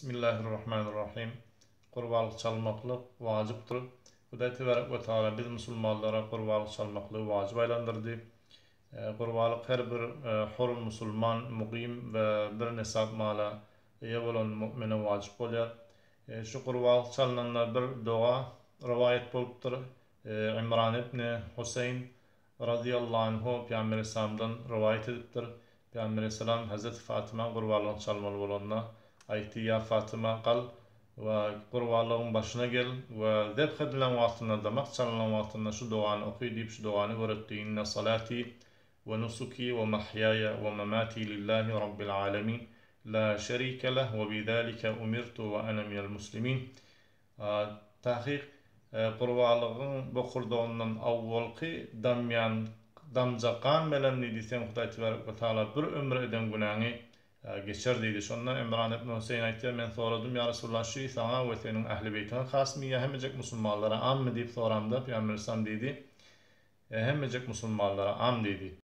Bismillahirrahmanirrahim. Gurbanlyk çalmaklyk wajypdyr. Hudaý tebarek we taala biz musulmanlara gurbanlyk çalmaklygy wajyp aýlandyrdy. Gurbanlyk her bir hur musulman, mugym we bir nesap mala eýe bolan mu'mine wajyp bolýar. Şu gurbanlyk çalnanda bir doga rowaýat bolupdyr. Imran ibn Huseýn Razyýallahu anhu Pygamber Aleyhisselamdan rowaýat edipdir. Pygamber Aleyhisselam Hezreti Fatymaň gurbanlygyny çalmaly bolanda, aýtdy, Ýa Fatyma, gal we gurbanlygyň başyna gel we zebh edilen wagtynda, damak çalynan wagtynda şu dogany oky diýip şu dogany öwretdi, Inne salati we nusuki we mahýaýa we mamati lillahi rabbil alemin la şerike leh we bizalike umirtu we ene minel muslimin. Takyk, gurbalygyň bokurdagyndan awwalky damýan damja gan bilen diýdi, seň Hudaý tebarek we taala bir ömür eden günäňi geçer diýdi. Şonda Imran ibn Huseýn aýtýar, Men soradym, Ýa Resulallah, şü saňa we seniň ähli beýtiňe hasmy ýa hemmejek musulmanlara ammy diýip soramda, Pygamber aleyhissalam diýdi, Hemmejek musulmanlara am diýdi.